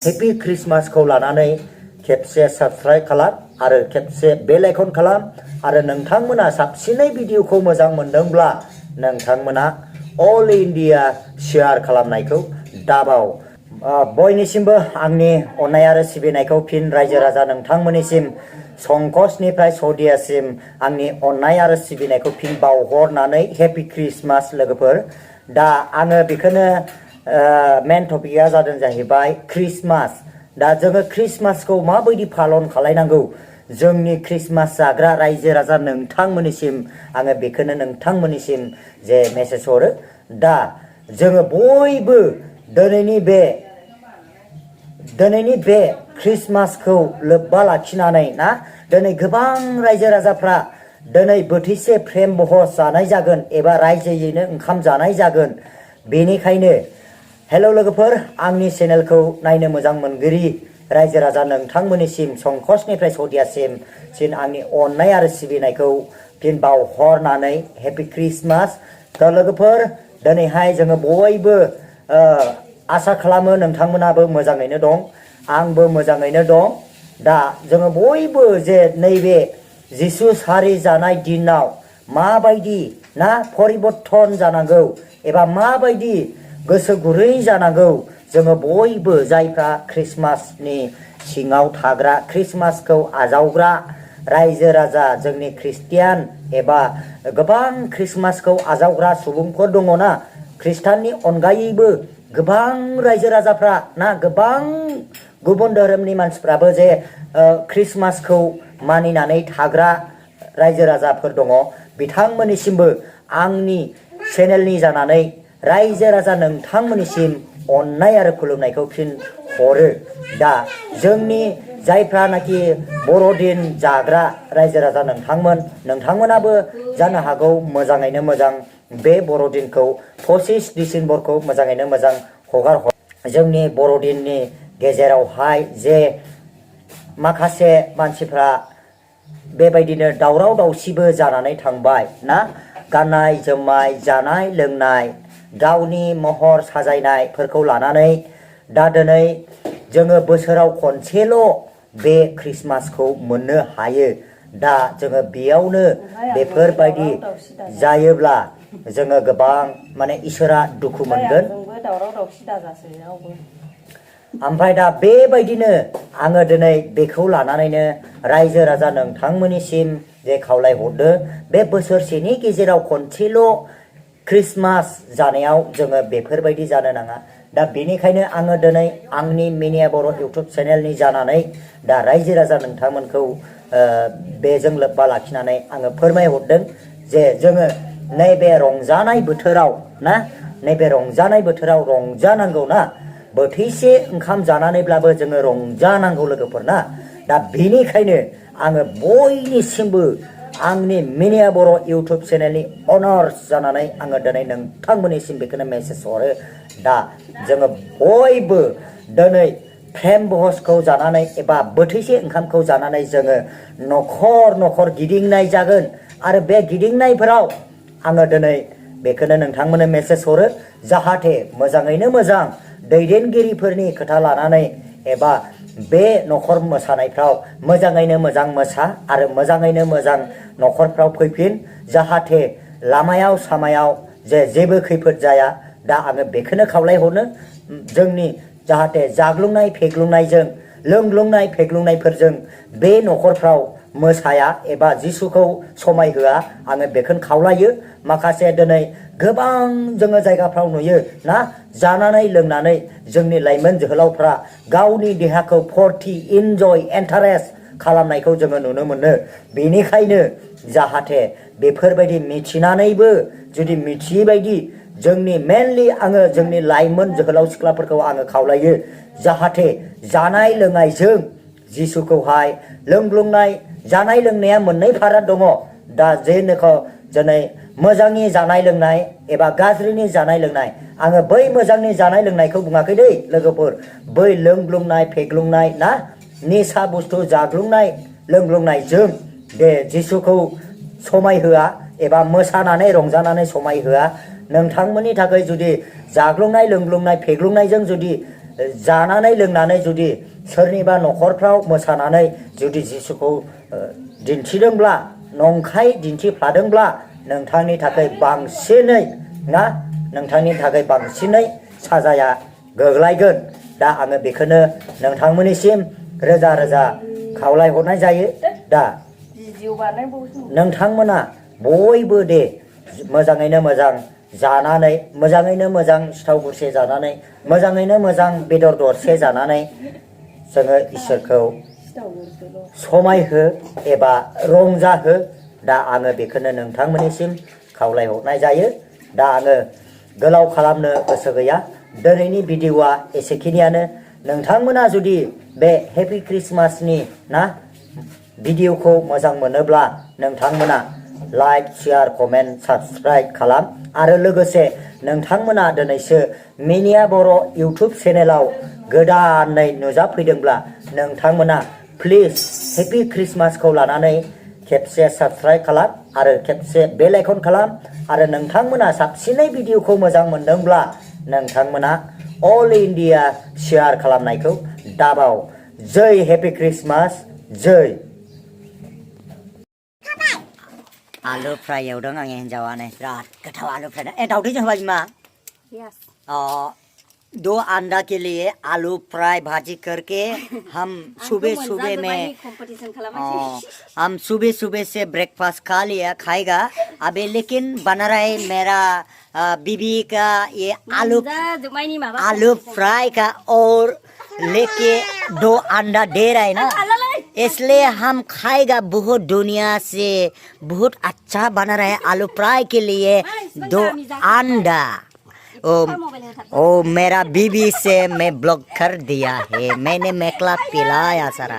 Happy क्रिसमासखौ लानानै खेबसे subscribe खालाम आरो खेबसे बेल आइकन खालाम आरो नोंथांमोना साबसिनै भिडिअखौ मोजां मोनदोंब्ला नोंथांमोना अल इन्डिया शेयार खालामनायखौ दाबाव। बयनिसिमबो आंनि अननाय आरो सिबिनायखौ फिन रायजो राजा नोंथांमोननिसिम संकसनिफ्राय सौदियासिम आंनि अननाय आरो सिबिनायखौ फिन बावहरनानै हेपि क्रिसमास लोगोफोर। दा आङो बेखौनो मेन टपिकआ जादों जाहैबाय क्रिसमास। दा जोङो क्रिसमासखौ माबायदि पालन खालायनांगौ जोंनि क्रिसमास जाग्रा रायजो राजा नोंथांमोननिसिम आङो बेखौनो नोंथांमोननिसिम जे मेसेज हरो। दा जोङो बयबो दिनैनि बे क्रिसमासखौ लोब्बा लाखिनानै ना दिनै गोबां रायजो राजाफ्रा दिनै बोथिसे प्रेम बहस जानाय जागोन एबा रायजोयैनो ओंखाम जानाय जागोन। बेनिखायनो हेलौ लोगोफोर, आंनि चेनेलखौ नायनो मोजां मोनगिरि रायजो राजा नोंथांमोननिसिम संकसनिफ्राय सौदियासिम आंनि अननाय आरो सिबिनायखौ फिन बावहरनानै हेपि क्रिसमास। दा लोगोफोर, दिनैहाय जोङो बयबो आसा खालामो नोंथांमोनाबो मोजाङैनो दं, आंबो मोजाङैनो दं। दा जोङो बयबो जे नैबे जिसु सारि जानाय दिनाव माबायदि ना परिबर्तन जानांगौ एबा माबायदि गोसो गुरै जानांगौ, जोङो बयबो जायफ्रा क्रिसमासनि सिङाव थाग्रा क्रिसमासखौ आजावग्रा रायजो राजा जोंनि ख्रिस्टियान एबा गोबां क्रिसमासखौ आजावग्रा सुबुंफोर दङ ना, ख्रिस्टाननि अनगायैबो गोबां रायजो राजाफ्रा ना गोबां गुबुन धोरोमनि मानसिफ्राबो जे क्रिसमासखौ मानिनानै थाग्रा रायजो राजाफोर दङ। बिथांमोननिसिमबो आंनि चेनेलनि जानानै रायजो राजा नोंथांमोननिसिम अननाय आरो खुलुमनायखौ फिन हरो। दा जोंनि जायफ्रानाखि बर'दिन जाग्रा रायजो राजा नोंथांमोनाबो जानो हागौ मोजाङैनो मोजां बे बर'दिनखौ 25 डिसेम्बरखौ मोजाङैनो मोजां हगार हर। जोंनि बर'दिननि गेजेरावहाय जे माखासे मानसिफ्रा बेबायदिनो दावराव दावसिबो जानानै थांबाय ना, गाननाय जोमनाय जानाय लोंनाय गावनि महर साजायनायफोरखौ लानानै। दा दिनै जोङो बोसोराव खनसेल' बे क्रिसमासखौ मोननो हायो। दा जोङो बेयावनो बेफोरबायदि जायोब्ला जोङो गोबां माने इसोरा दुखु मोनगोन। ओमफ्राय दा बेबायदिनो आङो दिनै बेखौ लानानैनो रायजो राजा नोंथांमोननिसिम जे खावलायहरदो, बे बोसोरसेनि गेजेराव खनसेल' क्रिसमास जानायाव जोङो बेफोरबायदि जानो नाङा। दा बेनिखायनो आङो दिनै आंनि मिनिया बर' इउटुब चेनेलनि जानानै दा रायजो राजा नोंथांमोनखौ बेजों लोब्बा लाखिनानै आङो फोरमायहरदों जे जोङो नैबे रंजानाय बोथोराव ना, नैबे रंजानाय बोथोराव रंजानांगौ ना, बोथिसे ओंखाम जानानैब्लाबो जोङो रंजानांगौ लोगोफोर ना। दा बेनिखायनो आङो बयनिसिमबो आंनि मिनिया बर' इउटुब चेनेलनि अनार्स जानानै आङो दिनै नोंथांमोननिसिम बेखौनो मेसेज हरो। दा जोङो बयबो दिनै प्रेम बहसखौ जानानै एबा बोथिसे ओंखामखौ जानानै जोङो न'खर न'खर गिदिंनाय जागोन। आरो बे गिदिंनायफोराव आङो दिनै बेखौनो नोंथांमोननो मेसेज हरो, जाहाथे मोजाङैनो मोजां दैदेनगिरिफोरनि खोथा लानानै एबा बे न'खर मोसानायफ्राव मोजाङैनो मोजां मोसा आरो मोजाङैनो मोजां न'खरफ्राव फैफिन, जाहाथे लामायाव सामायाव जे जेबो खैफोद जाया। दा आङो बेखौनो खावलायहरनो, जोंनि जाहाथे जाग्लुंनाय फेग्लुंनायजों लोंग्लुंनाय फेग्लुंनायफोरजों बे न'खरफ्राव मोसाया एबा जिसुखौ समायहोआ, आङो बेखौनो खावलायो। माखासे दिनै गोबां जोङो जायगाफ्राव नुयो ना, जानानै लोंनानै जोंनि लाइमोन जोहोलावफ्रा गावनि देहाखौ फुरथि इन्जय इन्टारेस्ट खालामनायखौ जोङो नुनो मोनो। बेनिखायनो जाहाथे बेफोरबायदि मिथिनानैबो जुदि मिथियै बायदि जोंनि मेनलि आङो जोंनि लाइमोन जोहोलाव सिख्लाफोरखौ आङो खावलायो, जाहाथे जानाय लोंनायजों जिसुखौहाय लोंग्लुंनाय जानाय लोंनाया मोननै फाराग दङ। दा जेनोखो दिनै मोजांनि जानाय लोंनाय एबा गाज्रिनि जानाय लोंनाय, आङो बै मोजांनि जानाय लोंनायखौ बुङाखै दै लोगोफोर, बै लोंग्लुंनाय फेग्लुंनाय ना, निसा बुस्थु जाग्लुंनाय लोंग्लुंनायजों बे जिसुखौ समायहोआ एबा मोसानानै रंजानानै समायहोआ। नोंथांमोननि थाखाय जुदि जाग्लुंनाय लोंग्लुंनाय फेग्लुंनायजों जुदि जानानै लोंनानै जुदि सोरनिबा न'खरफ्राव मोसानानै जुदि जिसुखौ दिन्थिदोंब्ला नंखाय दिन्थिफ्लादोंब्ला नोंथांनि थाखाय बांसिनै ना नोंथांनि थाखाय बांसिनै साजाया गोग्लैगोन दा आङो बेखौनो नोंथांमोननिसिम रोजा रोजा खावलायहरनाय जायो दा नोंथांमोना बयबो दे मोजाङैनो मोजां जानानै मोजाङैनो मोजां सिथाव गुरसे जानानै मोजाङैनो मोजां बेदर दरसे जानानै जोङो इसोरखौ समायहो एबा रंजाहो दा आङो बेखौनो नोंथांमोननिसिम खावलायहरनाय जायो दा आङो गोलाव खालामनो गोसो गैया दिनैनि भिडिअआ एसेखिनियानो नोंथांमोना जुदि बे हेपि क्रिसमासनि ना भिडिअखौ मोजां मोनोब्ला नोंथांमोना लाइक शेयार कमेन्ट साबस्क्राइब खालाम आरो लोगोसे नोंथांमोना दिनैसो मिनिया बर' इउटुब चेनेलाव गोदानै नुजाफैदोंब्ला नोंथांमोना प्लिज हेपि क्रिसमासखौ लानानै खेबसे साबस्क्राइब खालाम आरो खेबसे बेल आइकन खालाम आरो नोंथांमोना साबसिनै भिडिअखौ मोजां मोनदोंब्ला नोंथांमोना अल इन्डिया शेयार खालामनायखौ दाबाव जै हेपि क्रिसमास जै आलु फ्राय एवदों आंनि हिन्जावानो बिराद गोथाव आलु फ्राय दावदैजों होबाय बिमा दो अंडा के लिए आलू फ्राई भाजी करके हम सुबह सुबह में हम सुबह सुबह से ब्रेकफास्ट खा लिया खाएगा अभी लेकिन बना रहा है मेरा बीबी का ये आलू फ्राई का और लेके 2 अंडा दे रहा है ना इसलिए हम खाएगा बहुत दुनिया से बहुत अच्छा बना रहा है आलू फ्राई के लिए 2 अंडा ओ मेरा बीबी से मैं ब्लॉक कर दिया है मैंने मेकला पिलाया सारा